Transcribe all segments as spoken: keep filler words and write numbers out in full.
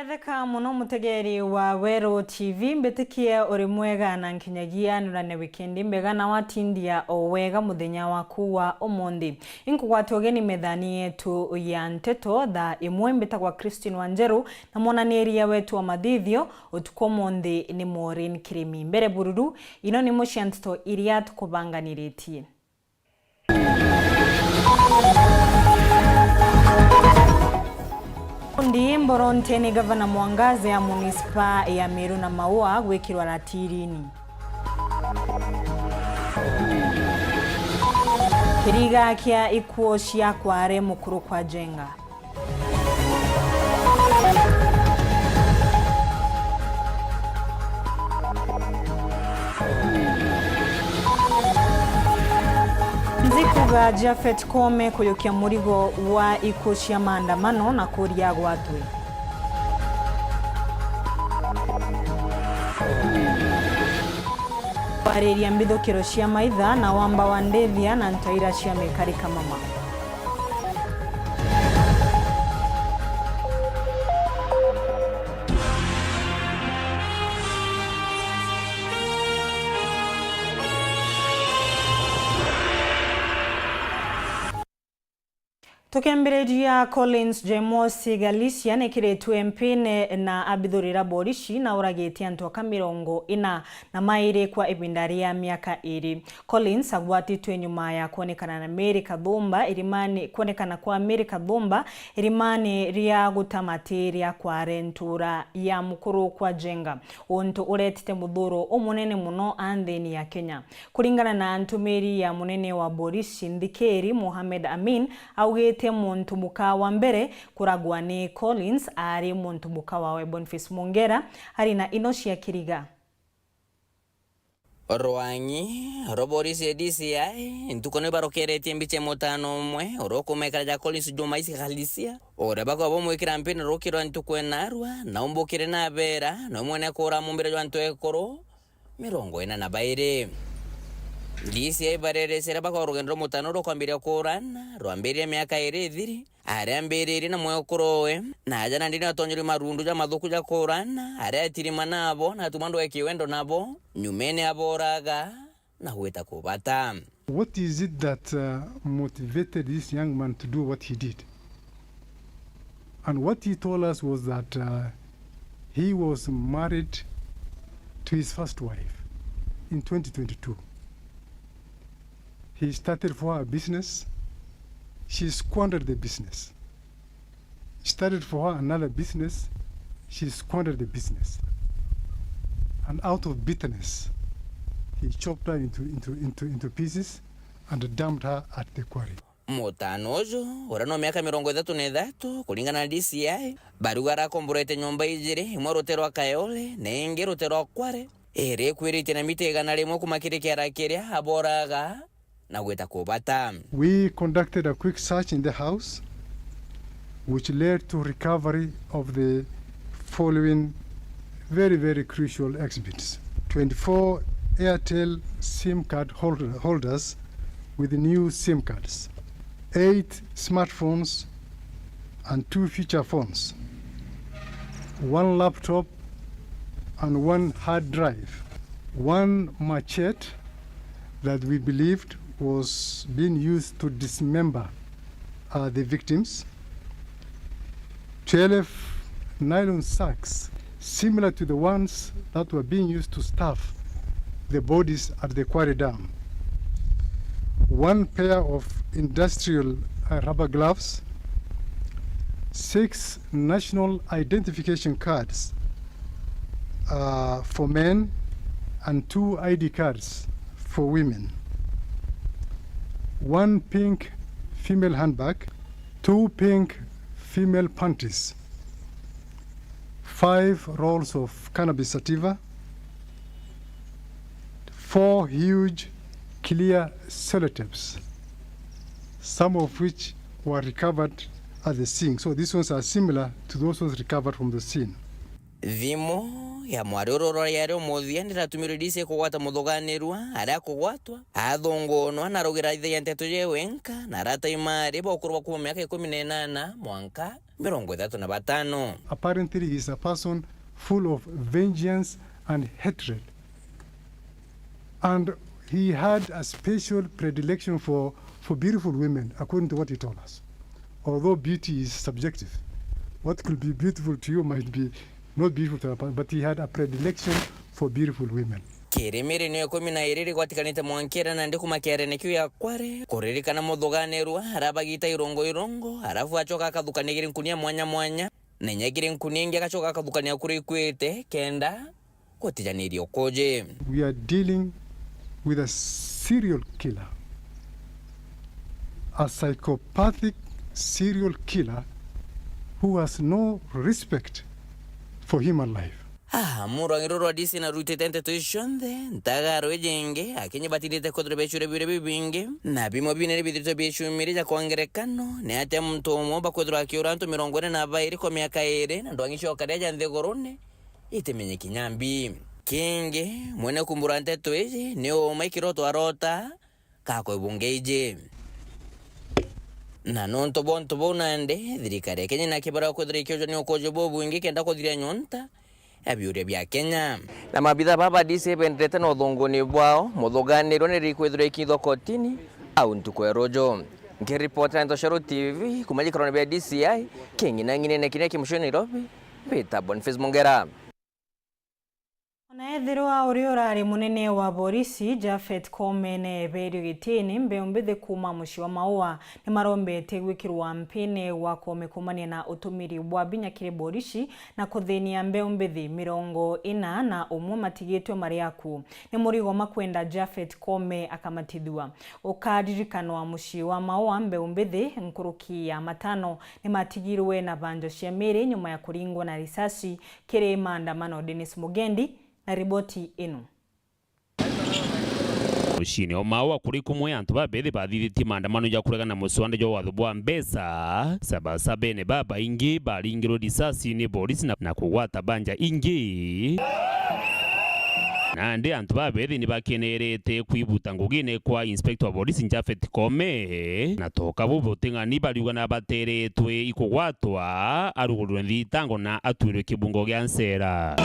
Theka mono mutegeri wa Weru T V, mbitikie uri mwega na nkinyagia nurane wikendi mbega na watindia o wega muthenya waku wa umunthi. Inkugwata ugeni methani yetu ya nteto thaa imwe. Mbitagwa Christine Wanjeru na mwonaniria wetu wa mathithio utuku umunthi ni Maureen Kirimi. Mbere bururu, ino nimo cia nteto iria tukubanganiritie. Ndi Mboronte ni Gavana Mwangaza ya Municipal ya Meru na Maua gwikirwa ratirini. Kiriga kia ikuo cia Kware mukuru kwa Njenga. Nzikuga Japhet Koome kuyukia murigo wa ikuo cia maandamano na kuria agwatwe. Kwariria mbithukiro cia maitha na wamba wa ndithia na ntaira cia Mikari Kamama. Tukiambiriria, Collins Jemosi Galicia nikiritwe mpine na abithurira borisi na uragitie antu aka mirongo ina na mairi kwa ibinda ria miaka iri. Collins agwatitwe nyuma ya kwonekana na Mary Kathumba irimani, kwonekana kwa Mary Kathumba irimani ria Gutamati ria Kware ntura ya mukuru kwa Njenga, untu uretite muthuro umunene muno a nthini ya Kenya. Kuringana na ntumiri ya munene wa borisi nthikiri, Mohamed Amin augite muntu muka wa mbere kuragwa ni Collins aari muntu muka wawe Boniface Mongera ari na ino cia kiriga. Rwang'i rwa borisi ya D C I ntuku ni barokeretie mbicha ya mutano umwe uria ukumekara ja Collins Juma Isi Galicia, uria bakwa bamwikira mpini rukirwa ntuku enarua na umbukire na abera na umwene kura mumbire jwa antu ekuru mirongo ina na bairi. D C I barerecia aria bakwa rugendo rwa mutano rwa kwambiria kurana rwambiririe miaka iri ithiri. Aria ambiririe na mwekuru we, na aja nandi ni atonyerie marundu ja mathuku ja kurana, aria atirima nabo, na atuma ndweki wendo nabo, nyumene aboraga, na gwita kubata. What is it that, uh, motivated this young man to do what he did? And what he told us was that, uh, he was married to his first wife in twenty twenty-two. He started for her a business. She squandered the business. He started for her another business. She squandered the business. And out of bitterness, he chopped her into, into, into, into pieces and dumped her at the quarry. Mutano uju, uria no miaka mirongo ithatu na ithatu, kuringana na D C I, bariuga arakomborete nyomba ijiri, imwe rutere rwa Kayole, na ingi rutere rwa Kware. Iri ikwiritie na mita igana rimwe kuma kiri kiara kiria aboraga na gwita kubata. We conducted a quick search in the house, which led to recovery of the following very, very crucial exhibits: twenty-four Airtel SIM card holder-, holders with new SIM cards, eight smartphones and two feature phones, one laptop and one hard drive, one machete that we believed was being used to dismember, uh, the victims, twelve nylon sacks similar to the ones that were being used to stuff the bodies at the quarry dam, one pair of industrial, uh, rubber gloves, six national identification cards, uh, for men, and two I D cards for women, one pink female handbag, two pink female panties, five rolls of cannabis sativa, four huge clear sellotapes, some of which were recovered at the scene. So these ones are similar to those ones recovered from the scene. Thimu ya mwari uria urari ari umuthia niratumirwe D C I kugwata muthuganirua aria akugwatwa, athungunwa na arugiratithagia nteto cie winka na arata imari ba ukuru bwa kuma miaka ikumi na inana mwanka mirongo ithatu na batano. Apparently, he is a person full of vengeance and hatred. And he had a special predilection for, for beautiful women, according to what he told us. Although beauty is subjective, what could be beautiful to you might be not beautiful to another person, but he had a predilection for beautiful women. Kirimiri ni ikumi na iri rigwatikanite mwankira nandi kuma kiarene kiu ya Kware, kuririkana muthuganirwa arabagita irongo irongo, arafu acoka akathukania kiri nkunia mwanya mwanya, na inya kiri nkunia ingi agacoka akathukania kuria ikuite kenda gutijaniria ukuji. We are dealing with a serial killer, a psychopathic serial killer who has no respect for human life. Ah, murang'i ruru rwa D C narutite nteto icio cionthe, ntagaro iji ingi, akinyi batindite kwithirwa biacuria biuria bibingi, na bimwe biu niri bithiritwe biacumiria ja kwa ngerekano, ni atia muntu umwe bakwithirwa akiura antu mirongo ina na bairi kwa miaka iiri, na ndwang'i cia ukaria ja nthigurune itimenyeki nyambi. Kingi, mwene kumbura nteto iji ni uuma ikiroto arota, gakwa ibunge iji. Na nontu bwa untu buu nandi, thirikari ya Kenya ni akibara kwithira ikioja ni ukuji bubwingi kenda kuthiria nyonta ya biuria bia Kenya. Na maabitha baba ba D C I benderete na uthunguni bwao, muthuganirwa ni rikwithirwa ikithwa kotini au ntuku ya ruju. Nkiripotera Ntoshero T V kuma gikorone bia D C I, king'inang'inene kiria ki mucii Nairobi, mbita Boniface Mungera. Ona ethirwa uria urari munene wa borisi, Japhet Koome, neeberio gitiini, mbeu mbithi kuuma mucii wa Maua nimarombete gwikirwa mpini wa Koome kuumania na utumiri bwa binya kiri borisi na kuthinia mbeu mbithi mirongo ina na umwe matigitwe mari aku. Ni murigo makwenda Japhet Koome akamatithua. Ukaririkanwa mucii wa Maua, mbeu mbithi nkuruki ya matano nimatigirwe na banjo cia miiri nyuma ya kuringwa na risasi kiri maandamano. Dennis Mugendi na riboti ino. Muciini o Maua kuri kumwe antu babethi bathithitie maandamano ja kuregana na muswanda jwa watho bwa mbeca. Sabasabene babaingi baringirwe risasi ni borisi na, na kugwata banja ingi. Nandi antu babethi ni bakenerete kwibuta ngugine kwa Inspector wa Borisi Japhet Koome, na toka bu buting'ani bariuga na bateretwe ikugwatwa, arugurwe nthitango na atwirwe kibungo gia ncera.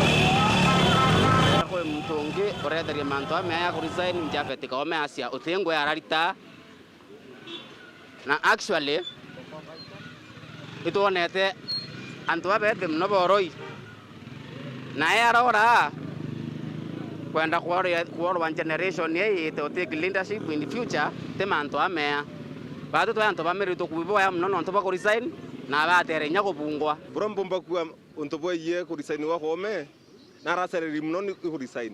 Kwi muntu ungi uretheria mantu amea ya kuresign, Japhet Koome acia uti ngwe ararita. Na actually, itwonete antu babethi mono boroi. Nae arora kwenda kworwa, kworwa generation ii ite utake leadership in future, ti mantu amea. Baatu twi antu ba Meru tukubiboya mono nontu bwa kuresign na batere inya kubungwa. Buria mpumba kuuga untu bwegie kuresign gwa Koome, naracereri mono ni ikuresign.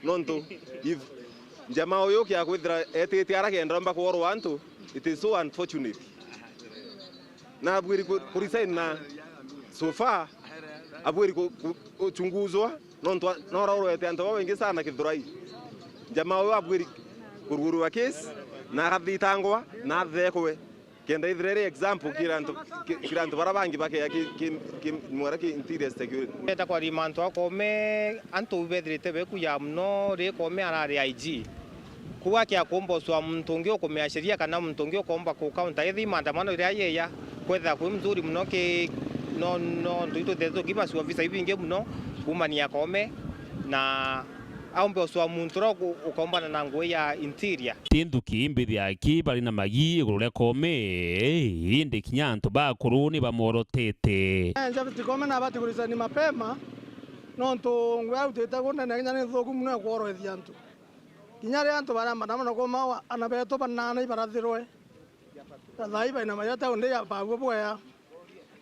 Nontu if Jamaa uyu kia kwithira etite ara kenda omba kworwa antu, it is so unfortunate. Na abwiri ku, ku resign na so far, abwiri ku, ku, kuchunguzwa, nontu a, noraurwete antu babaingi sana Githurai. Jamaa uyu abwiri kurugurwa case, na akathitangwa, na athekwe. Kenda ithira iri example kiri antu, ki-, kiri antu bara bangi bakea ki, ki, ki, mwera ki interior security. Ndenda kwarima antu a Koome, antu bethirite bekuya mono, ri Koome arari I G. Kuga kia kumba ucwa muntu ungi ukumea sheria kana muntu ungi ukomba ku counter ithi maandamano iria yeya, kwethira kwi mzuri mono ki, no, no, ntu itwithite tukibacua visa ibingi mono kuumania Koome, na aumbe ucwa muntu uria uku-, ukombana na ngui ya interior. Ti nthuki mbithi aki bari na magi iguru ria Koome, indi kinya antu bakuru ni bamworotete. Eh, Japhet Koome nabati kuresign mapema, nontu ngui arutite gundene kinya ni nthuku mono ya kworoithia antu. Kinya ri antu baria maandamano kuuma wa ana betu banana ibarathirwe. Na thaa ii baina maria tauni ya Pabua bwea.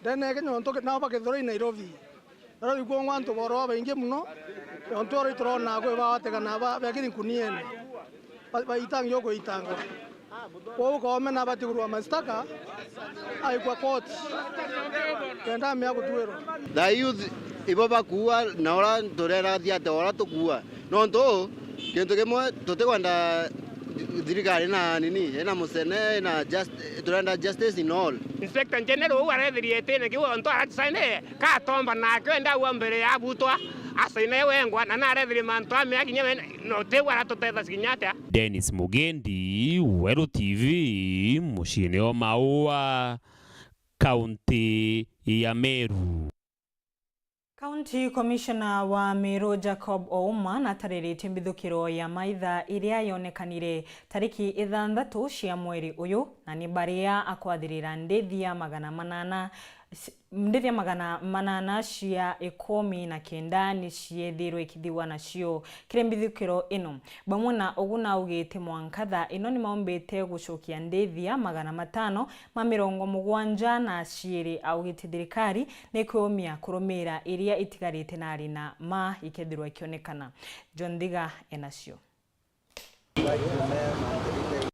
Ndene ya Kenya nontu nao bakethirwa i Nairobi. Nairobi kwongwa antu borwa baingi mono, nontu oro iturona kwi bawatikana ba, bakiri nkuniene. Ba, baitangi ukuitangwa. Kwou Koome nabati kurua mashtaka, aikwa koti. Kenda amea gutuirwa. The youth ibo bakuua na ura turera thiate ura tukuua. Nontu, kintu kimwe, tutikwenda thirikari na nini, ina mucene, ina just-, turenda justice in all. Inspector General uu arethirie itine kiu ontu arasaine, katomba nake wenda aua mbere ya agutwa, asaine wengwa, na narethirie mantu amea kinya we, no tiu aratutetha kinya atia. Dennis Mugendi, Weru T V, muciine o Maua. kaunti ya Meru. County Commissioner wa Meru Jacob Ouma natariritie mbithukiro ya maitha iria yonekanire tariki ithanthatu cia mweri uyu, na ni baria akwathirira ndithia magana manana, ndithia magana manana cia ikumi na kenda ni ciethirwe ikithiwa nacio kiri mbithukiro ino. Bamwe na ugu naugite mwanka thaa ino ni maumbite gucokia ndithia magana matano ma mirongo mugwanja na ciiri, augite thirikari ni kwiumia kurumiira iria itigarite na ari na ma ikethirwa ikionekana. John Thiga enacio.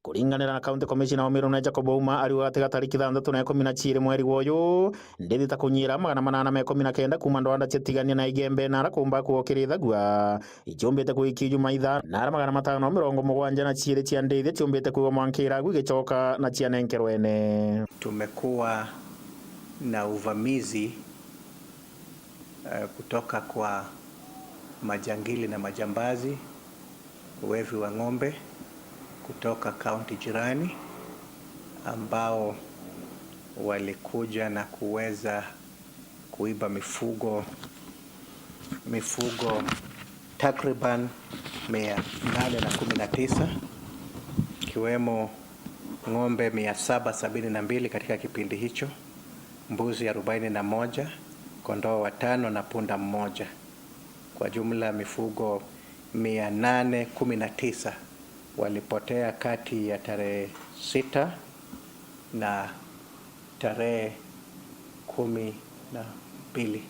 Kuringanira na County Commissioner wa Meru na Jacob Ouma, ariuga gati ga tariki thanthatu na ikumi na ciiri mweri wa uyu, ndithi ta kunyiira magana manana ma ikumi na kenda kuuma ndwanda cia Tigania na Igembe na ara kuumba kuokirithagua. Ichiumbite kwikia iju maitha, na ara magana matano mirongo mugwanja na ciiri cia ndithi chiumbite kwigwa mwanka iragu igicoka na cianenkerwa ene. Tumekuwa na uvamizi, eh, kutoka kwa majangili na majambazi, wevi wa ng'ombe kutoka kaunti jirani, ambao walikuja na kuweza kuiba mifugo, mifugo takriban mia nane na kumi na tisa, ikiwemo ng'ombe mia saba sabini na mbili katika kipindi hicho, mbuzi arobaini na moja, kondoo watano na punda mmoja. Kwa jumla mifugo mia nane kumi na tisa walipotea kati ya tarehe sita na tarehe kumi na mbili.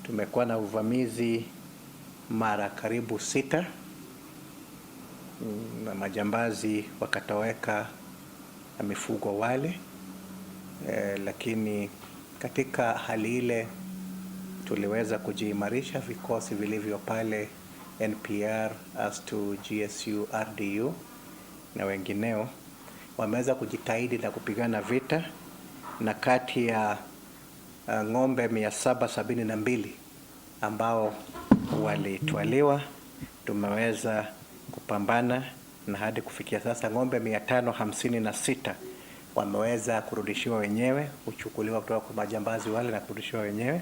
Tumekuwa na uvamizi mara karibu sita, mm, na majambazi wakatoweka na mifugo wale. Eh, lakini katika hali ile tuliweza kujiimarisha, vikosi vilivyo pale, N P R, ASTU, G S U, R D U na wengineo, wameweza kujitahidi na kupigana vita, na kati ya, uh, ng'ombe mia saba sabini na mbili ambao walitwaliwa, tumeweza kupambana, na hadi kufikia sasa ng'ombe mia tano hamsini na sita wameweza kurudishiwa wenyewe, kuchukuliwa kutoka kwa majambazi wale na kurudishiwa wenyewe.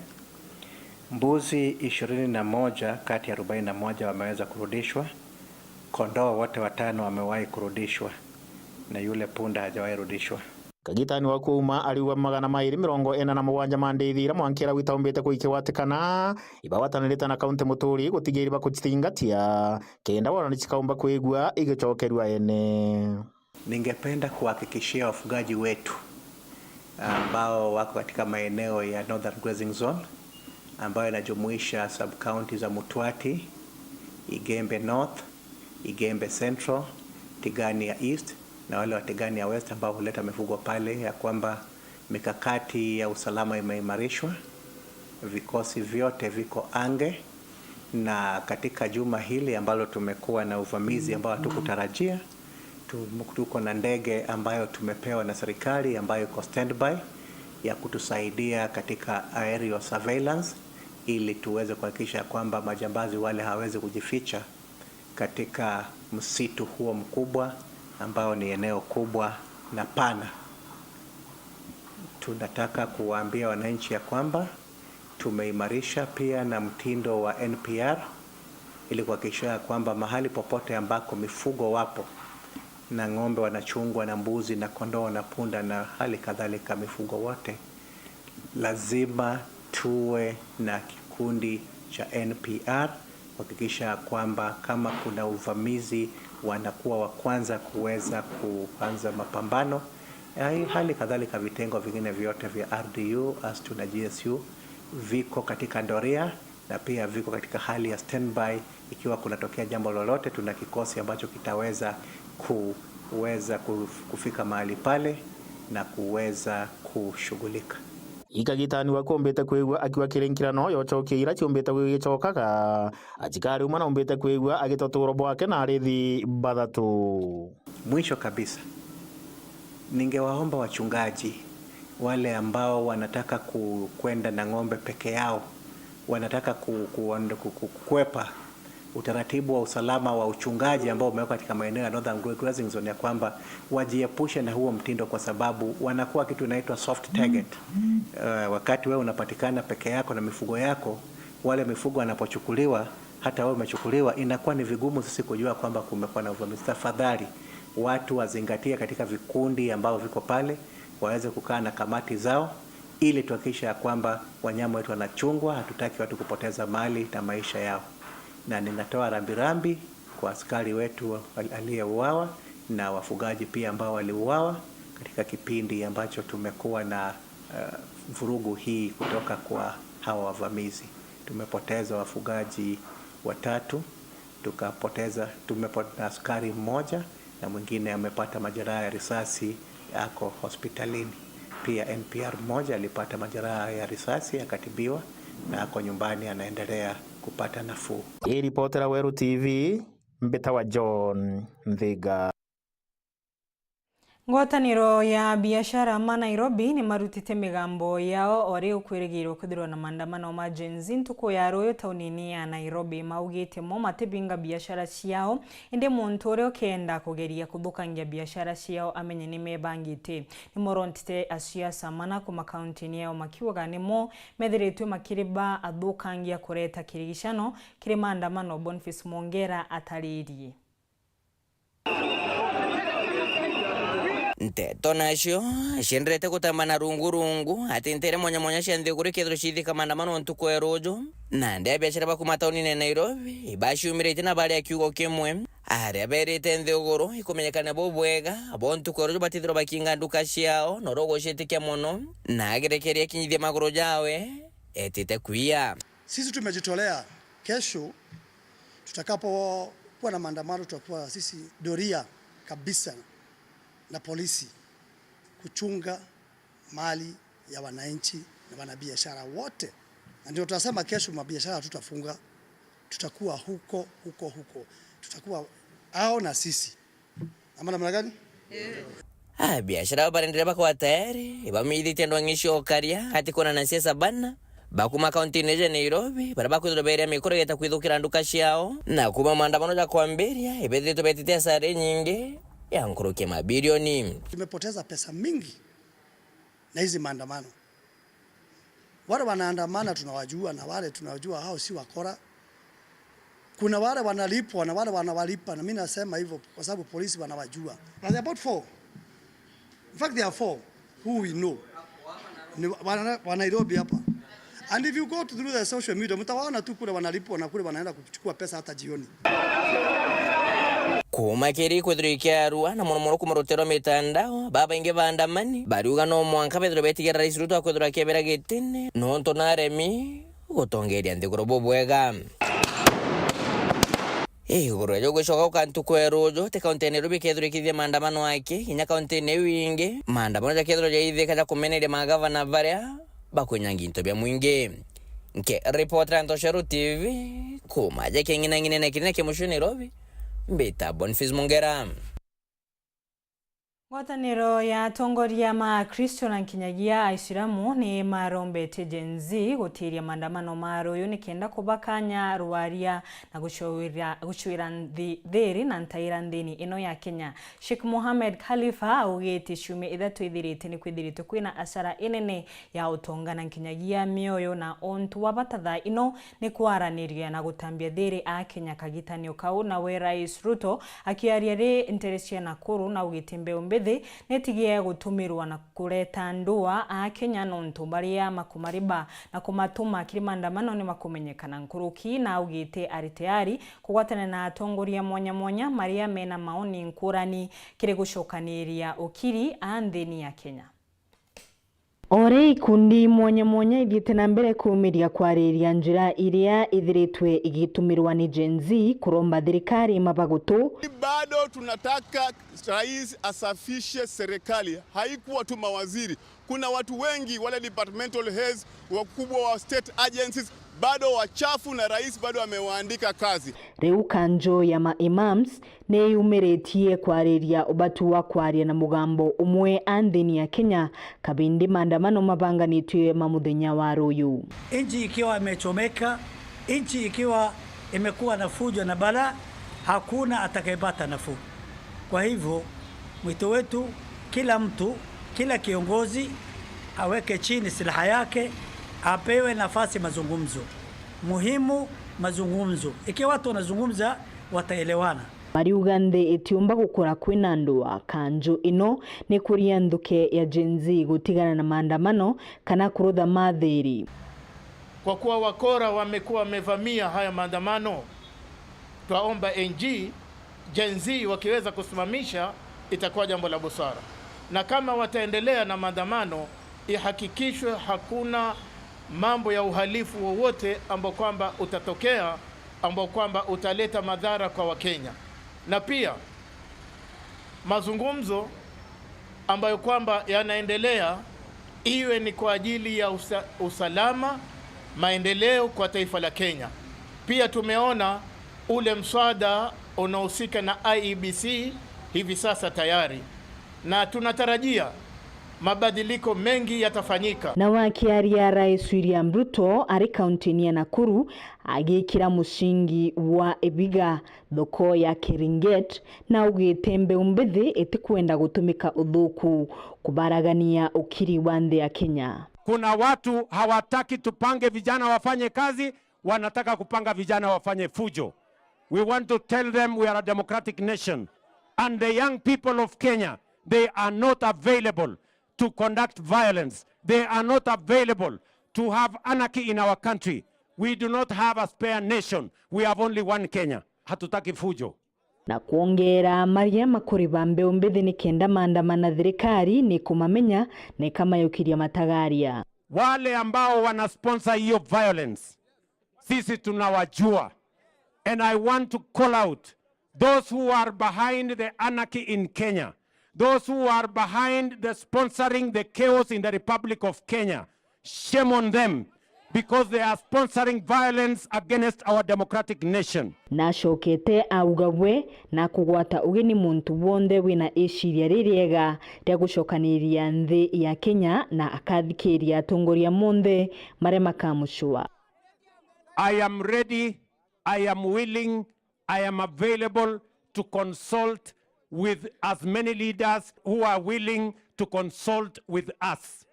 Mbuzi ishirini na moja kati ya arobaini na moja wameweza kurudishwa. Kondoo wote watano wamewahi kurudishwa, na yule punda hajawahi rudishwa. Kagitani wa kuuma ariuga magana mairi mirongo ina na mugwanja ma ndithi iria mwanka iragu itaumbite kuikigwatikana, ibagwatanirite na kaunti muturi gutigira ibakucitingatia, kenda wona ni cikaumba kwigua igicokerua ene. Ningependa kuhakikishia wafugaji wetu ambao wako katika maeneo ya Northern Grazing Zone, ambayo inajumuisha sub-county za Mutwati, Igembe North, Igembe Central, Tigania East na wale wa Tigania West ambao huleta mifugo pale, ya kwamba mikakati ya usalama imeimarishwa, vikosi vyote viko ange, na katika juma hili ambalo tumekuwa na uvamizi ambao hatukutarajia, tu-, tuko na ndege ambayo tumepewa na serikali ambayo iko standby ya kutusaidia katika aerial surveillance ili tuweze kuhakikisha kwamba majambazi wale hawawezi kujificha katika msitu huo mkubwa ambao ni eneo kubwa na pana. Tunataka kuwaambia wananchi ya kwamba tumeimarisha pia na mtindo wa N P R ili kuhakikisha ya kwamba mahali popote ambako mifugo wapo, na ng'ombe wanachungwa, na mbuzi, na kondoo, na punda, na hali kadhalika mifugo wote, lazima tuwe na kikundi cha N P R kuhakikisha kwamba kama kuna uvamizi, wanakuwa wa kwanza kuweza kuanza mapambano. Hai-, hali kadhalika vitengo vingine vyote vya R D U, ASTU na G S U viko katika doria na pia viko katika hali ya standby. Ikiwa kunatokea jambo lolote, tuna kikosi ambacho kitaweza kuweza kuf-, kufika mahali pale na kuweza kushughulika. Ikagitani wa kumbite kwigua akiwa kiri nkirano yochokia ira ciumbite gwigicokaga, achikari umwe naumbite kwigua agitoturo bwake na arithi bathatu. Mwisho kabisa, ningewaomba wachungaji wale ambao wanataka ku-, kwenda na ng'ombe peke yao, wanataka ku-, ku-, ku-, ku-, kukwepa utaratibu wa usalama wa uchungaji ambao umewekwa katika maeneo ya Northern Grazing Zone, ya kwamba wajiepushe na huo mtindo, kwa sababu wanakuwa kitu inaitwa soft target. Eh, wakati wewe unapatikana peke yako na mifugo yako, wale mifugo wanapochukuliwa, hata wewe umechukuliwa, inakuwa ni vigumu sisi kujua kwamba kumekuwa na uvamizi. Tafadhali, watu wazingatie katika vikundi ambao viko pale, waweze kukaa na kamati zao ili tuhakikisha ya kwamba wanyama wetu wanachungwa. Hatutaki watu kupoteza mali na maisha yao, na ninatoa rambirambi kwa askari wetu aliyeuawa na wafugaji pia ambao waliuawa katika kipindi ambacho tumekuwa na, eh, vurugu hii kutoka kwa hawa wavamizi. Tumepoteza wafugaji watatu, tukapoteza, tumepoteza askari mmoja, na mwingine amepata majeraha ya risasi, ako hospitalini. Pia N P R mmoja alipata majeraha ya risasi, akatibiwa na ako nyumbani, anaendelea kupata nafuu. Iripotera Weru T V, mbitawa John Nthiga. Ngwataniro ya biashara ma Nairobi ni marutite migambo yao o riu kwirigirwe kwithirwa na maandamano ma Gen Z ntuku ya ruyu taunini ya Nairobi. Maugite mo matibinga biashara ciao, indi muntu uria ukenda kugeria kuthukangia biashara ciao amenye ni mebangite. Ni morontite asiasa mana kuma kauntini yao makiugaga nimo methiritwe makiriba athukangia kureta kirigicano kiri maandamano, Boniface Mwongera ataririe. Nteto nacio cienderete gutamba na rungu rungu ati ntere mwanya mwanya cia nthiguru ikethirwa ciithika maandamano ntuku ya ruju, na andi a biashara ba kuma taunine ya Nairobi ibaciumiritie na baria kiugo kimwe. Aria berite nthiguru ikumenyekana bubwega bo ntuku ya ruju batithirwa bakinga nduka ciao, na uria uguciitikia mono na agerekeria akinyithie maguru jawe etite kwia. Sisi tumejitolea, kesho tutakapokuwa na maandamano, tutakuwa sisi doria kabisa na polisi kuchunga mali ya wananchi na wanabiashara wote. Na ndio tunasema kesho mabiashara hatutafunga, tutakuwa huko, huko, huko. Tutakuwa hao na sisi. Ama namna gani? A biashara barendere bakwa tayari, ibamithitie ndwang'i cia ukaria, ati kuna na siasa bana bakuma kauntini ya Nairobi, baria bakwithirwa beria mikoro igeta kwithukira nduka ciao, na kuma maandamano ja kwambiria, ibethiritwe betite asara inyingi ya nkuruki ya mabilioni. Tumepoteza pesa mingi na hizi maandamano. Wale wanaandamana tunawajua, na wale tunawajua hao si wakora. Kuna wale wanalipwa na wale wanawalipa, na mimi nasema hivyo kwa sababu polisi wanawajua. But there are about four. In fact, there are four who we know. Ni wana, wa Nairobi hapa. And if you go to through the social media, mtawaona tu kule wanalipwa na kule wanaenda kuchukua pesa hata jioni. Kuma kiri kwithirwa ikiarua na mono mono kuma rutere rwa mitandao, babaingi baandamani bariuga no mwanka bethirwe betigira Rais Ruto akwithirwa akiebera gitine, nontu naremi gutongeria nthiguru bubwega. Iguru ya gwicoka guka ntuku ya ruju, ti kaunti ya Nairobi kethirwa ikithithia maandamano aki, kinya kaunti-ini iu ingi, maandamano jakethirwa jaithika ja kumeneria magavana baria bakwinyangia into bia mwingi. Nkiripotera Ntoshero T V, kuma ja king'inang'inene kinene kia mucii Nairobi, mbita Boniface Mungera. Ngwataniro ya atongoria ma Akristo na nkinyagia Aisilamu ni marombetie Gen Z gutiiria maandamano ma ruyu nikenda kubakanya rwaria na gucwira, gucwira nthi, thiri na ntaira nthini ino ya Kenya. Sheikh Mohamed Khalifa augite ciumia ithatu ithirite ni kwithiritwe kwina asara inene ya utonga na nkinyagia mioyo, na untu wa bata thaa ino ni kwaraniria na gutambia thiri a Kenya kagitanio kau. Nawe Rais Ruto akiaria ri ntere cia Nakuru naugite mbeu mbithi nitigie gutumirwa na kureta ndua a Kenya nontu baria makumariba na kumatuma kiri maandamano ni makumenyekana nkuruki. Naugite ari tayari kugwatana na atongoria mwanya mwanya maria mena maoni nkurani kiri gucokaniria ukiri a nthini ya Kenya. O uria ikundi mwanya mwanya ithiite na mbere kuumiria kwariria njira iria ithiritwe igitumirwa ni Gen Z kuromba thirikari mabagutu. Bado tunataka rais asafishe serikali. Haikuwa tu mawaziri. Kuna watu wengi, wale departmental heads, wakubwa wa state agencies, bado wachafu na rais bado amewaandika kazi. Riu kanjo ya ma imams ni yumiritie kwariria ubatu wa kwaria na mugambo umwe a nthini ya Kenya, kabindi maandamano mabanganitwe ma muthenya wa ruyu. Nchi ikiwa imechomeka, nchi ikiwa Imekuwa na fujo na balaa, hakuna atakayepata nafuu. Kwa hivyo, mwito wetu, kila mtu, kila kiongozi aweke chini silaha yake, apewe nafasi mazungumzo. Muhimu mazungumzo. Ikiwa watu wanazungumza, wataelewana. Mariuga nthi itiumba gukura kwina ndwaa. Kanju ino ni kuria nthuke ya Gen Z gutigana na maandamano kana kurutha mathiri. Kwa kuwa wakora wamekuwa wamevamia haya maandamano, twaomba N G, Gen Z wakiweza kusimamisha, itakuwa jambo la busara. Na kama wataendelea na maandamano, ihakikishwe hakuna mambo ya uhalifu wowote ambao kwamba utatokea, ambao kwamba utaleta madhara kwa Wakenya. Na pia, mazungumzo ambayo kwamba yanaendelea iwe ni kwa ajili ya usa-, usalama, maendeleo kwa taifa la Kenya. Pia tumeona ule mswada unaohusika na I E B C hivi sasa tayari, na tunatarajia mabadiliko mengi yatafanyika. Na wakiaria, Rais William Ruto ari kaunti-ini ya Nakuru agikira mucingi wa ibiga thoko ya Keringet, na augite mbeu mbithi itikwenda gutumika uthuku kubaragania ukiri wa nthi ya Kenya. Kuna watu hawataki tupange vijana wafanye kazi, wanataka kupanga vijana wafanye fujo. We want to tell them we are a democratic nation, and the young people of Kenya, they are not available to conduct violence. They are not available to have anarchy in our country. We do not have a spare nation. We have only one Kenya. Hatutaki fujo. Na kwongera, maria makuriba mbeu mbithi ni kenda maandamana, thirikari ni kumamenya na ikamayukiria matagaria. Wale ambao wanasponsor hiyo violence, sisi tunawajua. And I want to call out those who are behind the anarchy in Kenya, those who are behind the sponsoring the chaos in the Republic of Kenya. Shame on them, because they are sponsoring violence against our democratic nation. Nacokete auga we na kugwata ugeni muntu wonthe wina iciria ririega ria gucokaniria nthi ya Kenya, na akathikiria atongoria monthe maria makamucua. I am ready, I am willing, I am available to consult with as many leaders who are willing to consult with us,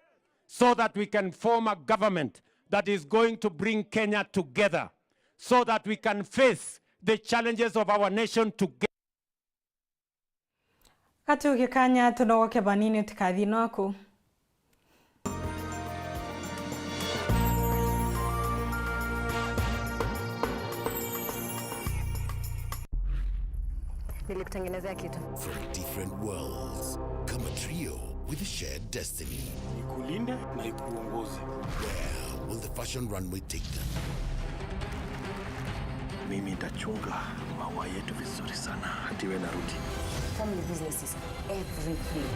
so that we can form a government that is going to bring Kenya together, so that we can face the challenges of our nation together. Gatuge kanya tunogoke banini, utikathii naku. Nilikutengenezea kitu. From different worlds, come a trio with a shared destiny. Ikulinde na ikuongoze. Where will the fashion runway take them? Mimi nitachunga maua yetu vizuri sana, hadi we narudi. Family business is everything.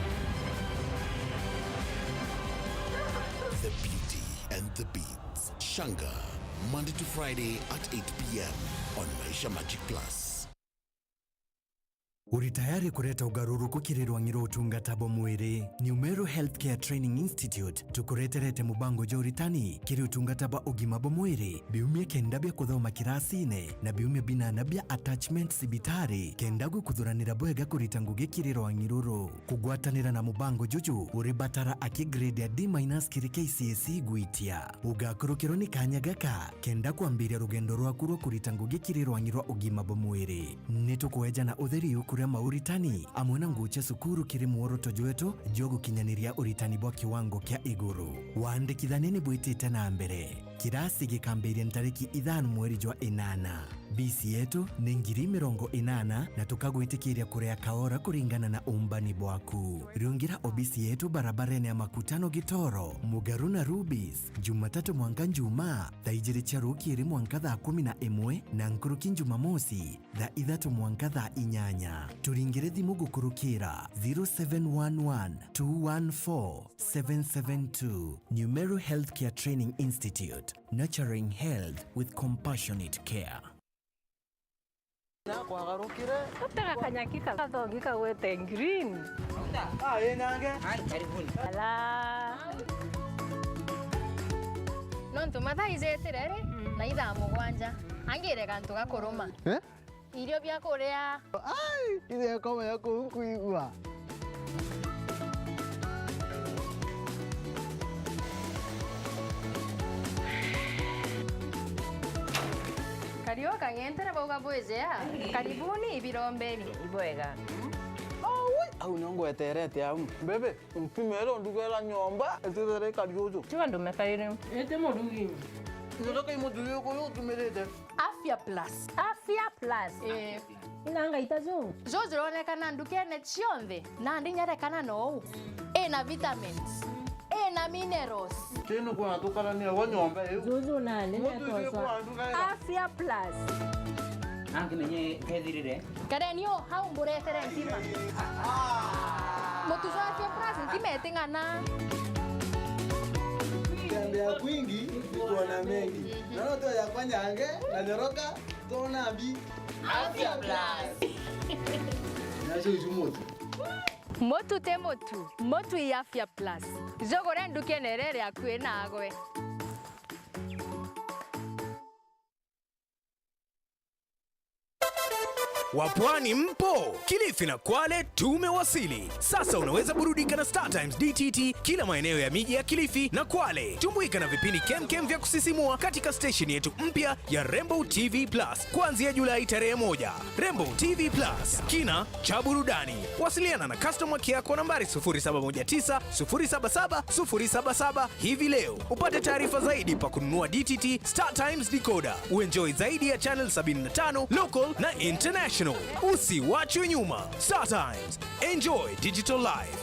The Beauty and the Beats. Shanga, Monday to Friday at eight p m on Maisha Magic Plus. Uri tayari kureta ugaruruku kiri rwang'i rwa utungata bwa mwiri? New Meru Healthcare Training Institute tukureterete mubango jwa uritani kiri utungata bwa ugima bwa mwiri, biumia kenda bia kuthoma kirasine na biumia binana bia attachment cibitari, kenda gwikuthuranira bwega kurita ngugi kiri rwang'i ruru. Kugwatanira na mubango juju, uribatara aki grade ya D minus kiri K C S E gwitia. Ugakurukirwa ni kanya gaka kenda kwambiria rugendo rwaku rwa kurita ngugi kiri rwang'i rwa ugima bwa mwiri. Ni tukweja na utheri ukuria mauritani amwe na nguu cia cukuru kiri mworoto jwetu jwa gukinyaniria uritani bwa kiwango kia iguru. Wandikithania ni bwitite na mbere. Kirasi gikambiria ntariki ithano mweri jwa inana. Bisi yetu ni ngiri mirongo inana na tukagwitikiria kuria kaora kuringana na umbani bwaku. Riungira obisi yetu barabarene ya Makutano Gitoro, mugaru na Rubis, Jumatatu mwanka Njumaa, thaa ijiri cia rukiri mwanka thaa kumi na imwe, na nkuruki Njumamosi, thaa ithatu mwanka thaa inyanya. Turingire thimu gukurukira zero seven one one two one four seven seven two. New Meru Healthcare Training Institute, nurturing health with compassionate care. Gutega kanyaki ka-, gathogi kagwete green. Ah, ĩ nange. Ala. Nontu mathaa ijetire ri, Na ithaa mugwanja. Angire gantu gakuruma. Eh? Irio bia kuria. Ai, ithe komenya kuu nkwigua. Kariu kang'entere bauga bwijea. Karibuni ibirombeni. Ibwega. Au nio ngweterete au. Mbebe, mpimere ndugera nyomba, itithire ikari uju. Tiga ndume kairi. Ite murugi. Ndoka imuthuri uyu utumirite. Afya Plus. Afya Plus. Eh. Ina ngaita ju. Ju jironekana ndukene cionthe, nandi nyerekana nou. Ina vitamins. Ina minerals. Tinu kwa tukarania wa nyomba iu. Juju nani. Mutu icio kwa nduga. Afya Plus. Nangi menye kethirire. Kareni o hau mburetere ntima. Mutu jwa Afya Plus ntima iting'ana. Tembea kwingi, kuona mengi. Naona tu ya kwanyange, na nyoroka, tuona mbi. Afya Plus. Nacio icu mutu. Mutu ti mutu, mutu i Afya Plus. Jugure ndukene iria iri akui nagwe. Wapwani mpo? Kilifi na Kwale tumewasili. Sasa unaweza burudika na Star Times D T T kila maeneo ya miji ya Kilifi na Kwale. Tumbuika na vipindi kemkem vya kusisimua katika station yetu mpya ya Rembo T V Plus kuanzia Julai tarehe moja. Rembo T V Plus, kina cha burudani. Wasiliana na customer care kwa nambari sufuri saba moja tisa sufuri saba saba sufuri saba saba hivi leo. Upate taarifa zaidi pa kununua D T T Star Times decoder. Uenjoy zaidi ya channel sabini na tano, local na international. Usiwachwe nyuma. Star Times. Enjoy digital life.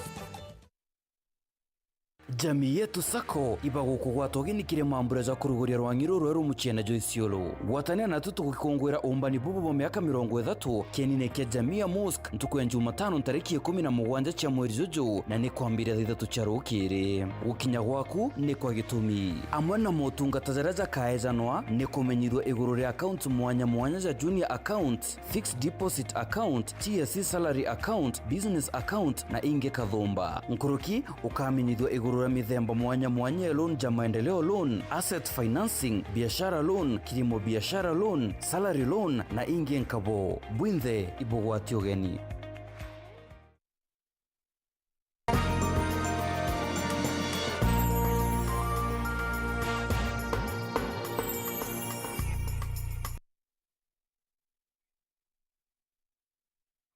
Jamii Yetu Sacco iba gukugwata ugeni kiri mambura ja kuruguria rwang'i ruru rweru muciene jwa Isiolo. Gwatanira natu tugugikunguira umbani bubu bwa miaka mirongo ithatu kienine kia jamii ya Mosque ntuku ya Jumatano ntariki ikumi na mugwanja cia mweri juju, na ni kwambiria thaa ithatu cia rukiri. Gukinya gwaku ni kwa gitumi. Amwe na motungata jaria jakaejanwa ni kumenyithua iguru ria accounts mwanya mwanya ja junior accounts, fixed deposit account, T S C salary account, business account na ingi kathumba. Nkuruki, ukamenyithua iguru ria mithemba mwanya mwanya ya loan ja maendeleo loan, asset financing, biashara loan, kilimo biashara loan, salary loan na ingi nkabo. Bwinthe ibugwati ugeni.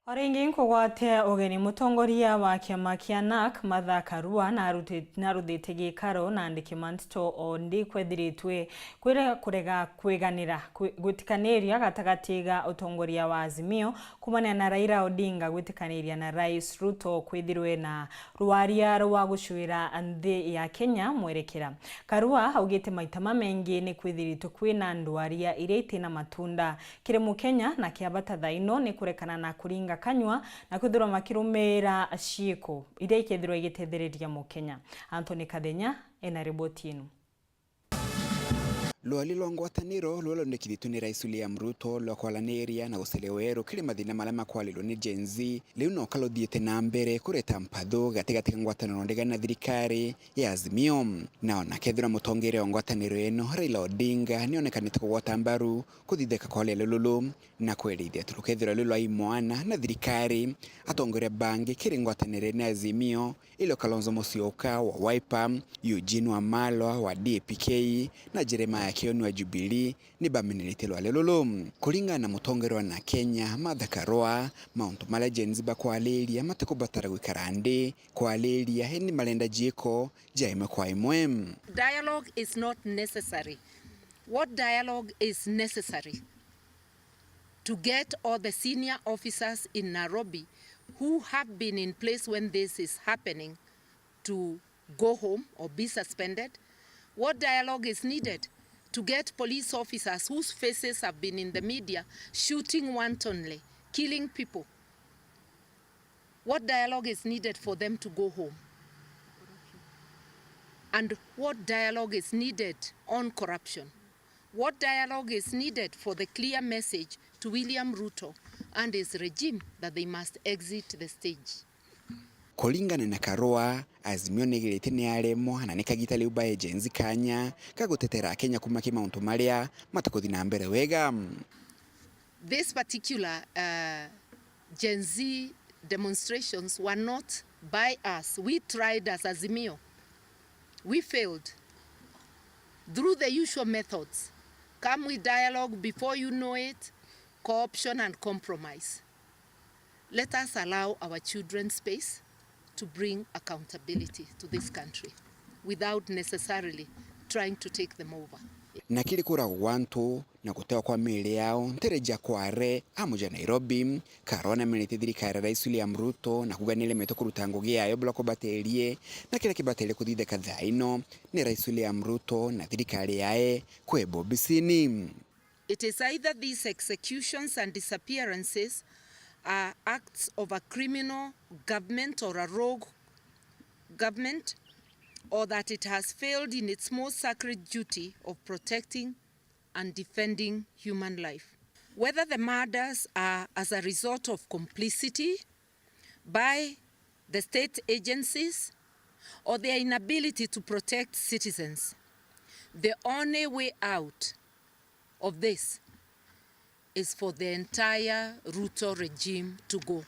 O ringi nkugwatia ugeni, mutongoria wa kiama kia NARC, Martha Karua, naruti-, naruthite gikaro na andiki ma nteto o ndi kwethiritwe kwira kurega kwiganira, kwi-, gwitikaniria gatagati ga utongoria wa Azimio kumania na Raila Odinga gwitikaniria na Rais Ruto kwithirwe na rwaria rwa gucuira nthi ya Kenya mwerekera. Karua augite maita mamengi ni kwithiritwe kwina ndwaria iria itina matunda kiri Mukenya, na kia bata thaino ni kurekana na kuringa kanyua na kwithirwa makirumira ciiko iria ikethirwa igitethereria Mukenya. Anthony Kathenya ena riboti ino. Rwari rwa ngwataniro ruria rwendekithitue ni Rais William Ruto rwa kwaraniria na guceria weru kiri mathina maria makwarirwe ni Gen Z, riu noka ruthiite na mbere kureta mpathu gatigati ka ngwataniro ndega na thirikari ya Azimio. Na ona kethira mutongeria wa ngwataniro ino, Raila Odinga, nionekanite kugwata mbaru kuthithika kwa rwari ruru na kwerithia ati rukethirwa rwi rwa imwana na thirikari, atongoria bangi kiri ngwataniro ino ya Azimio, Ilo Kalonzo Musyoka wa Wiper, Eugene Wamalwa wa D A P K, na Jeremiah Kioni wa Jubilee ni bameneretie rwari ruru. Kuringana na mutongeria wa NARC Kenya, Martha Karua, mauntu maria Gen Z bakwariria matikubatara gwikara nthi kwariria, indi marenda ciiko ja imwe kwa imwe. Dialogue is not necessary. What dialogue is necessary? To get all the senior officers in Nairobi who have been in place when this is happening to go home or be suspended? What dialogue is needed to get police officers whose faces have been in the media shooting wantonly, killing people? What dialogue is needed for them to go home? And what dialogue is needed on corruption? What dialogue is needed for the clear message to William Ruto and his regime that they must exit the stage? Kuringana na Karua, Azimio nigiritie ni aremwa na ni kagita riu bae Gen Z kanya ka gutetera Akenya kuma ki mauntu maria matikuthi na mbere wega. This particular, uh, Gen Z demonstrations were not by us. We tried as Azimio. We failed. Through the usual methods, come with dialogue, before you know it, co-option and compromise. Let us allow our children space to bring accountability to this country without necessarily trying to take them over. Na kiri kuragwa gwa antu na gutewa kwa miiri yao ntere ja Kware amuja Nairobi, Karua namenetie thirikari ya Rais William Ruto na kuuga ni iremetwe kuruta ngugi yayo bula kubaterie, na kiria kibaterie kuthithika thaa ino ni Rais William Ruto na thirikari yae kwebwa obisini. It is either these executions and disappearances are acts of a criminal government or a rogue government, or that it has failed in its most sacred duty of protecting and defending human life. Whether the murders are as a result of complicity by the state agencies or their inability to protect citizens, the only way out of this is for the entire Ruto regime to go.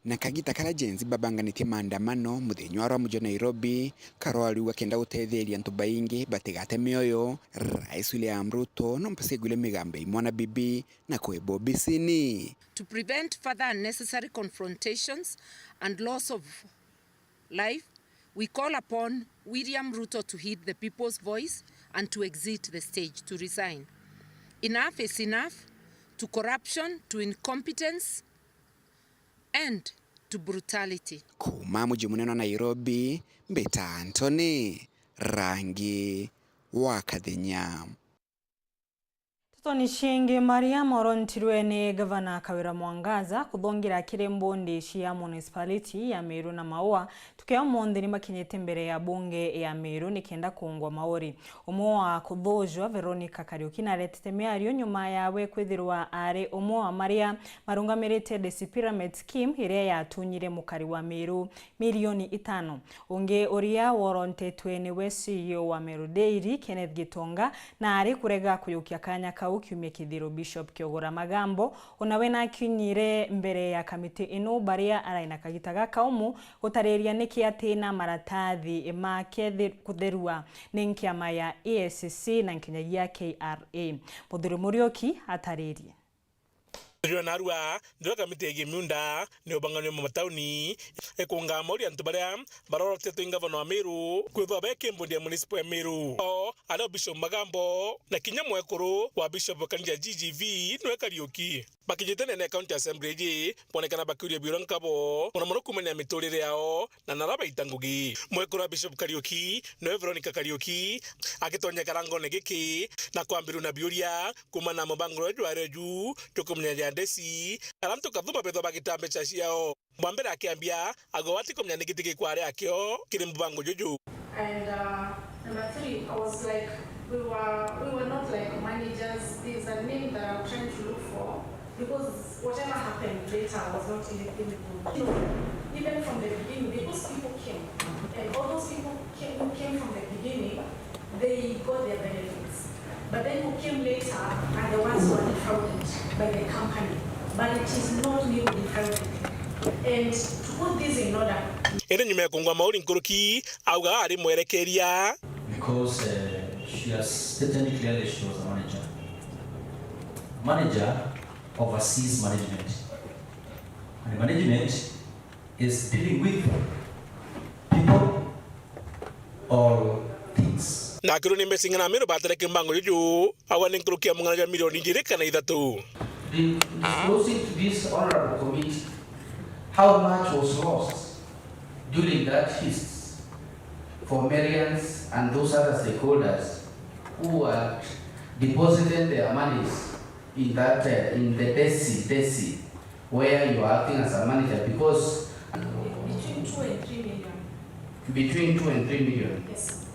Na kagita karia Gen Z babanganitie maandamano muthenya wa rwamujo Nairobi, Karua ariuga kenda gutetheria antu baingi batigate mioyo, Rais William Ruto no mpesa aiguire migambo ya imwana bibi na kwebwa obisini. To prevent further unnecessary confrontations and loss of life, we call upon William Ruto to heed the people's voice and to exit the stage, to resign. Enough is enough to corruption, to incompetence, and to brutality. Kuuma muji munene wa Nairobi, mbita Anthony Rangi wa Kathenya. Tutoni ciingi, Maria morontirwe ni Gavana Kawira Mwangaza kuthongira kiri mbondi cia municipality ya Meru na Maua, tukia umunthi ni makinyite mbere ya bunge ya Meru nikenda kuungwa mauri. Umwe wa kuthujwa, Veronica Kariuki, naretete miario nyuma yawe kwithirwa ari umwe wa maria marungamirite Desi Pyramid Scheme iria yatunyire mukari wa Meru milioni itano. Ungi uria worontetwe niwe C E O wa Meru Dairy, Kenneth Gitonga, na ari kurega kujukia kanya kau kiumia kithiru. Bishop Kiogora Magambo, onawe nakinyire mbere ya kamiti ino baria arai na kagita gakaumu gutariria niki ati na maratathi make thi-, kutherua ni nkiama ya E A C C na nkinyagia K R A. Muthuri Muriuki ataririe. Tujwe narua, ndio kamiti ya Gimiunda ni ubang'anio mwa matauni, ikungaa mauri antu baria barorotetwe i ngavana wa Meru kwithwa be kimbondi ya municipal ya Meru. O, aria Bishop Magambo, na kinya mwekuru wa Bishop kanitha G G V niwe Kariuki. Bakinyite nene ya County Assembly iji, bonekana bakiuria biura nkabo, mono mono kumania na miturire yao, na nara baita ngugi. Mwekuru wa Bishop Kariuki, niwe Veronica Kariuki, agitonya karangone giki, na kwambirua na biuria, kumana na mubango uria jwari ju, jukumenya ja Desi, aria antu kathuma bethwa bagita mbeca ciao. Bwa mbere akiambia, agwe ati kumenya niki tiki kwari akio kiri mubango juju. And, uh, number three, I was like, we were, we were not like managers. There's a name that I'm trying to look for, because whatever happened later was not anything good. You know, even from the beginning, because people came, and all those people came, who came from the beginning, they got their benefits. But then who came later are the ones who are defrauded by the company. But it is not me who defrauded. And to put this in order. Indi nyuma ya kungwa mauri nkuruki, auga ari mwerekeria. Because, uh, she has stated clearly she was a manager. Manager oversees management. And management is dealing with people or things. Na akirwo ni mbeca ing'ana Amiru batereke mbango juju, agwa ni nkuruki ya mung'ana jwa milioni ijiri kana ithatu. In disclosing to this honorable committee how much was lost during that feast for Merians and those other stakeholders who had deposited their monies in that, uh, in the Desi, Desi, where you are acting as a manager, because between two and three million. Between two and three million. Yes.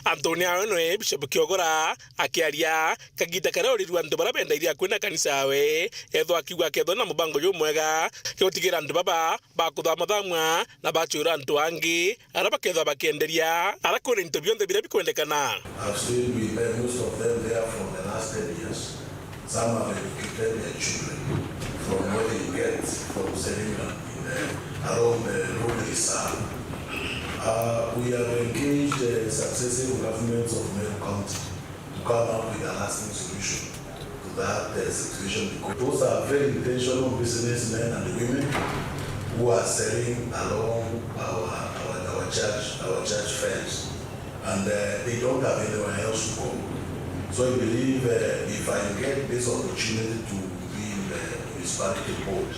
Antu ni awe nwe Bishop Kiogora akiaria kagita karia urirua antu baria benda iria kwina kanisa yawe, ethwa akiuga akethwa na mubango jumwega ya gutigira antu baba bakuthama thamwa na bachura antu angi aria bakethwa bakienderia aria kwina into bionthe biria bikwendekana. I've stayed with them, most of them there for the last ten years. Some have educated their children from what they get from selling them in the, around the road reserve. Uh, we have engaged, uh, successive governments of Meru County to come up with a lasting solution to that, uh, situation, because those are very intentional businessmen and women who are selling along our, our, our church, our church fence. And, uh, they don't have anywhere else to go. So I believe, uh, if I get this opportunity to be in the municipality board,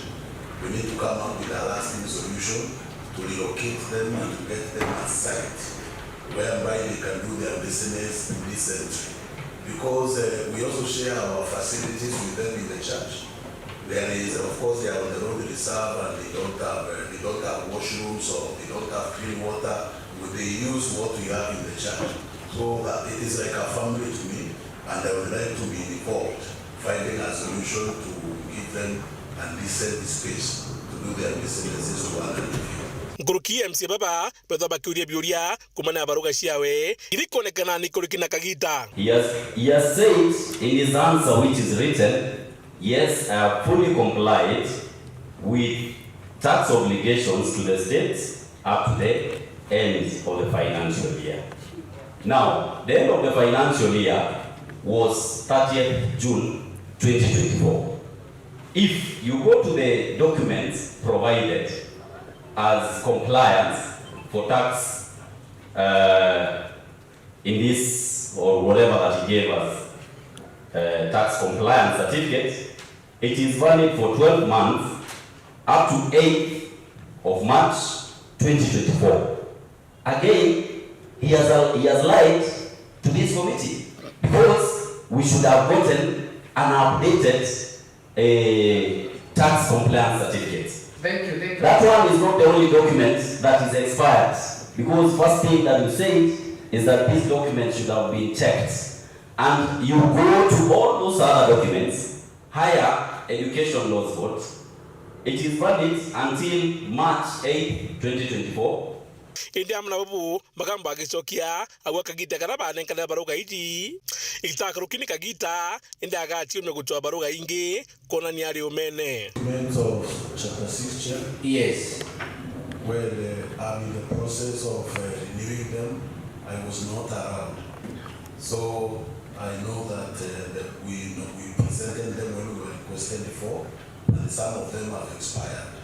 we need to come up with a lasting solution to relocate them and to get them a site whereby they can do their business decently. Because, uh, we also share our facilities with them in the church. There is, of course, they are on the road reserve and they don't have, uh, they don't have washrooms or they don't have clean water. They use what we have in the church. So that it is like a family to me, and I would like to be involved, finding a solution to give them a decent space to do their businesses to one another. Nkuruki M C A baba bethwa bakiuria biuria kumana na baruga ciawe iri kwonekana ni kuriki na kagita. He has, he has said in his answer which is written, "Yes, I have fully complied with tax obligations to the state up to the end of the financial year." Now, the end of the financial year was thirtieth June twenty twenty-four. If you go to the documents provided as compliance for tax, uh, in this or whatever that he gave us, uh, tax compliance certificate, it is valid for twelve months up to eighth of March twenty twenty-four. Again, he has, he has lied to this committee because we should have gotten an updated, eh, tax compliance certificate. Thank you, thank you. That one is not the only document that is expired, because first thing that you said is that this document should have been checked. And you go to all those other documents, Higher Education Laws Board, it is valid until March eighth, twenty twenty-four. Indi amwe na bubu, Magambo agicokia, agwa kagita karia banenkanira baruga iji, itakaruki ni kagita, indi agatiumia gucwa baruga ingi, kwonania ari umene. Documents of chapter six, Chair? Yes. Well, uh, I'm in the process of, uh, renewing them. I was not around. So, I know that, uh, that we, we presented them when we were requested before, and some of them have expired.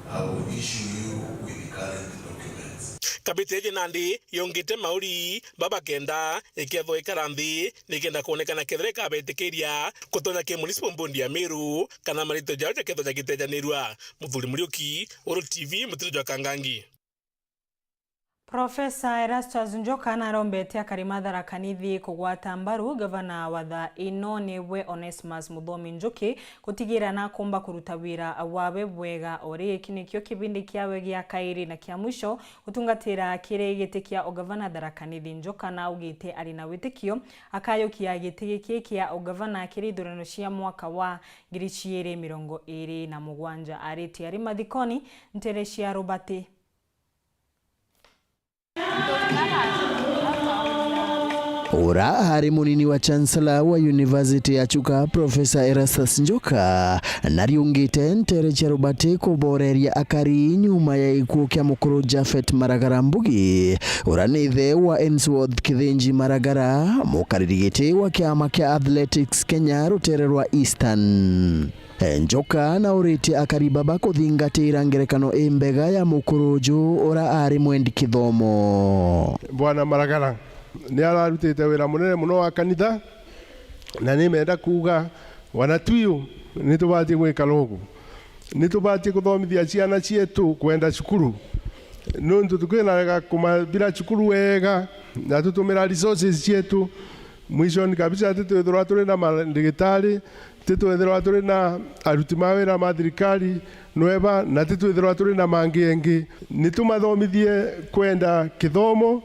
I will issue you with the current documents. Kamiti iji nandi yongite mauri baba kenda ikethwa ikara nthi nikenda kwonekana kethira ikabetikiria gutonya ki Municipal Board ya Meru kana maritwa jao jakethwa jagitejanirua. Muthuri Muriuki, Uru T V, mutiro jwa Kangangi. Profesa Erastus Njoka narombete akari ma Tharaka Nithi kugwata mbaru gavana wa thaa ino niwe Onesmus Muthomi Njuki gutigira nakumba kuruta wira wawe bwega. O rigi iki nikio kibindi kiawe gia kairi na kia mwisho gutungatira kiri giti kia ugavana Tharaka Nithi. Njoka naugite ari na witikio akayukia giti giki kia ugavana kiri ithurano cia mwaka wa ngiri ciiri mirongo iri na mugwanja. Aritie ari mathikoni ntere cia Rubati. Ura ari munini wa Chancellor wa University ya Chuka, Professor Erastus Njoka, nariungite ntere cia Rubati kuboreria akari nyuma ya gikuo kia mukuru Japhet Maragara Mbugi, ura ni ithe wa Ainsworth Kithinji Maragara, mukariri giti wa kiama kia Athletics Kenya rutere rwa Eastern. Njoka nauritie akari baba kuthingatira ngerekano imbega ya mukuru uju ura ari mwendi kithomo. Bwana Maragara ni ararutite wira munene muno wa kanitha, na ni menda kuuga, wana twiu, ni tubatie gwikara ugu. Ni tubatie kuthomithia ciana cietu kwenda cukuru, nuntu tukirega kumabira cukuru wega na tutumira resources cietu, mwishoni kabisa titwithirwa turi na mandigitari, titwithirwa turi na aruti ma wira ma thirikari nweba, na titwithirwa turi na mangi engi. Ni tumathomithie kwenda kithomo,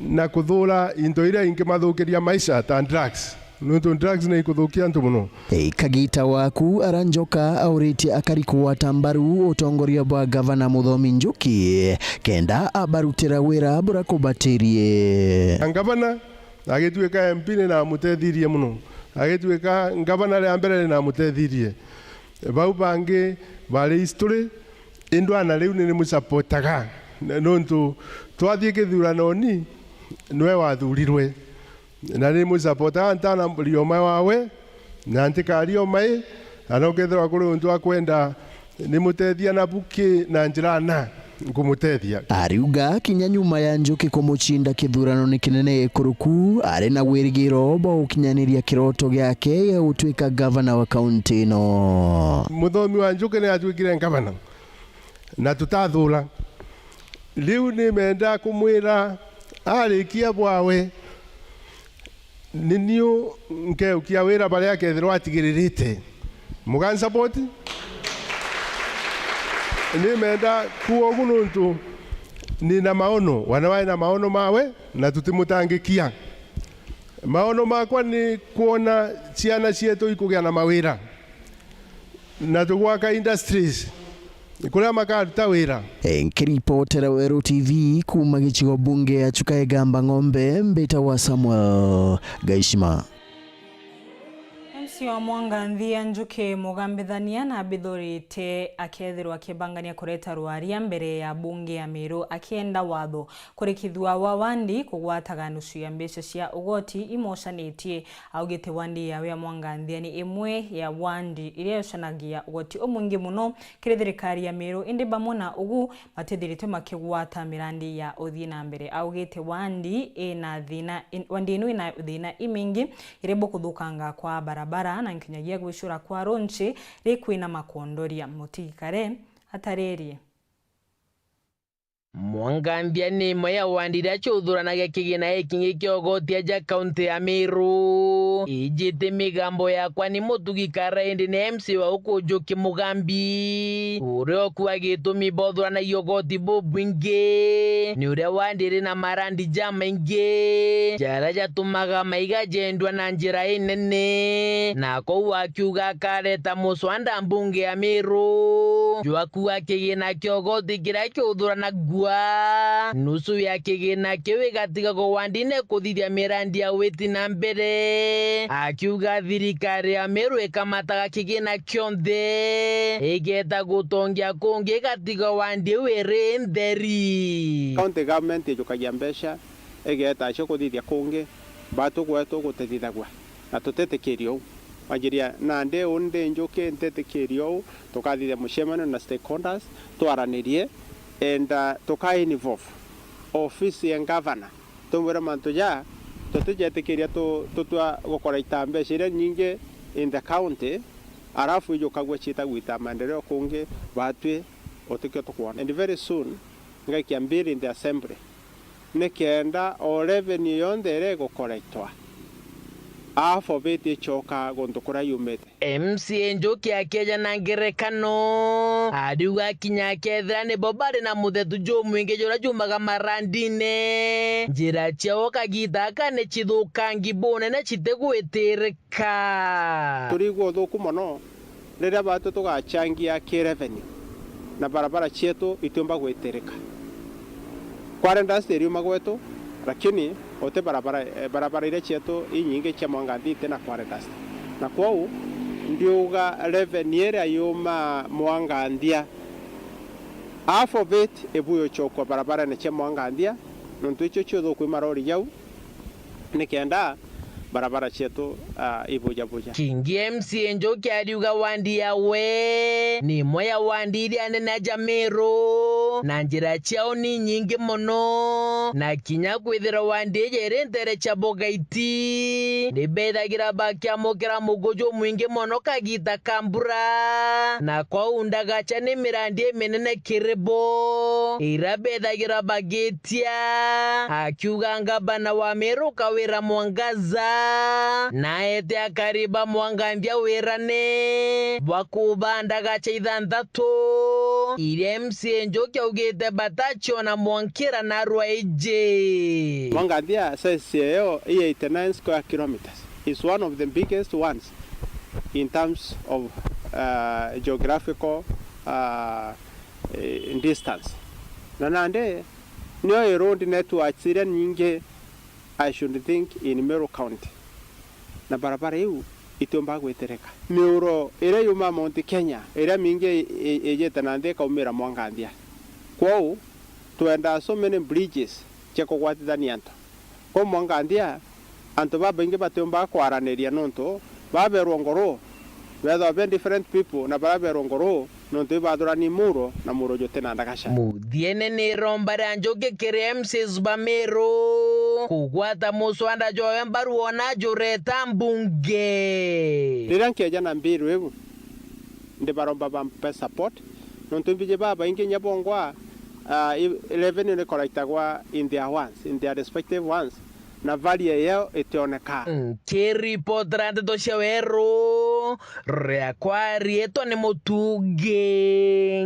na kuthuura into iria ingimathukiria maisha ta drugs, nontu drugs ni ikuthukia antu mono. Kagita waku ara Njoka auritie akari kugwata mbaru utongoria bwa Gavana Muthomi Njuki kenda abarutira wira buria kubatirie. Na Gavana agituika M P ni namutethirie mono, agituika Gavana ria mbere ni namutethirie. Bau bangi bari history, indwana riu ni nimusapotaga, nontu twathii kithuranoni niwe wathurirwe. Na ni nimusapotaga, ntana rioma wawe, na ntikaria omai, ana ukethirwa kuri untu akwenda, nimutethia na buki na njira na nkumutethia. Ariuga kinya nyuma ya Njuki kumucinda kithurano ni kinene gikuruku, ari na wirigiro bwa gukinyaniria kiroto giake gia gutuika gavana wa kaunti ino. Muthomi wa Njuki ni atuikire gavana, na tutathura. Riu nimenda kumwira arikia bwawe, ni niu nkeukia wira baria akethirwa atigiririte. Mugansapoti? Nimenda kuuga ugu nontu nina maono, wana wae na maono mawe, na tutimutangikia. Maono makwa ni kwona ciana cietu ikugia na mawira, na tugwaka industries kuria makaruta wira. Nkiripotera Weru T V kuuma gicigo bunge ya Chuka Igamba Ng'ombe, mbitagwa Samuel Gaishima. M C wa Mwanganthia Njuki Mugambithania nabithurite akethirwa akibangania kureta rwaria mbere ya bunge ya Meru akienda watho kurikithua wa wandi kugwataga nusu ya mbeca cia ugoti imocanitie. Augite wandi yawe ya Mwanganthia ni imwe ya wandi iria yocanagia ugoti umwingi muno kiri thirikari ya Meru, indi bamwe na ugu, matithiritwe makigwata mirandi ya uthii na mbere. Augite wandi ina thina, in-, wandi ino ina thina imingi, iri bo kuthukanga kwa barabara na nkinyagia gwicura kwa ronchi ri kwina makondoria. Mutigikare ataririe. Mwanganthia ni imwe ya wandi iria ciuthuranagia kigina gikingi kia ugoti aja kaunti ya Meru. Ijite migambo yakwa ni Mutugi Kara indi ni M C wa uku Njuki Mugambi. Uria ukuaga gitumi bothuranagia ugoti bubwingi ni uria wandi iri na marandi jamaingi jaria jatumaga maiga jendua na njira inene, na kou akiuga akareta muswanda mbunge ya Meru jwa kuuga kigina kia ugoti kiria kiuthuranagua, nusu ya kigina kiu igatigagwa wandine kuthithia mirandi ya witi na mbere, akiuga thirikari ya Meru ikamataga kigina kionthe, igeta gutongia kungi igatiga wandi iu iri ntheri. County government ijukagia mbeca igeeta cio kuthithia kungi, batu gwetu gutithithagua, na tutitikiria uu. Wanjiria nandi uu ndi Njuki, ntitikiria uu, tukathithia mucemanio na stakeholders, twaranirie, and, uh, tuka involve ofisi ya governor, tumwire mantu ja tutijetikiria tu-, tutua gukora ita mbeca iria nyingi in the county, arafu ijukagua ciita gwita maendeleo kungi, batwi utikio tukwona. And very soon, ngaikia bill in the assembly, nikenda o revenue yonthe iria igukoretwa, half of it icoka guntu kuria yumite. M C A Njuki akieja na ngerekano, ariuga kinya akethira nibo bari na muthetu jumwingi juria jumaga marandine, njira ciao kagita aka ni cithukangi bunene citigwitirika. Ka. Turigua uthuku mono riria batu tugachangia ki revenue na barabara cietu itiumba gwitirika. Quarry dust iriuma gwetu, lakini uti barabara, eh, barabara iria cietu inyingi cia Mwanganthia iti na quarry dust. Na kwou ndiuga revenue iria yuma Mwanganthia, half of it ibu yuchokwa barabarene cia Mwanganthia, nontu icio ciuthuku i marori jau, nikenda barabara cietu, ah, ibujabuja. Kingi M C A Njuki ariuga wandi yawe ni imwe ya wandi iria nene ja Meru, na njira ciao ni nyingi mono, na kinya kwithirwa wandi iji iri ntere cia Bogaiti, ni bethagira bakiamukira mugu jumwingi mono kagita ka mbura, na kwou ndagacha ni mirandi iminene kiri bo, iria bethagira bagitia, akiuga ngabana wa Meru Kawira Mwangaza naete akari ba Mwanganthia wirane bwa kubanda gacha ithanthatu iria M C A Njuki Ugite batachiona mwankira na rwaiji. Mwangandia size yayo i eighty-nine square kilometers. It's one of the biggest ones in terms of, uh, geographical, uh, eh, distance. Na nandi nio i road networks iria nyingi, I should think, in Meru County. Na barabara iu itiumba gwitirika. Miuro iria yumaa Mount Kenya, iria mingi i-, i-, ijite na nthi ikaumira Mwangandia. Kwou, twendaa so many bridges cia kugwatithania antu. Kwou Mwangandia, antu babaingi batiumba kwaraniria nontu baberwa nguru, bethagwa be different people, na baria berwa nguru, nontu ibathurani muro na muro juti na ndagaca. Muthiene ni iromba ria njuki kiri M Cs ba Meru kugwata muswanda jwawe mbaru wona jureta mbunge. Riria nkeja na mbiru iu, ndibaromba bampe support, nontu mbiji babaingi inya bongwa, ah, i-, revenue ni collectagwa in their ones, in their respective ones, na value yao itioneka. Nkiripotera ndeto cia weru, riakwa riitwa ni Mutungi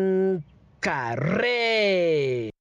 Nkare.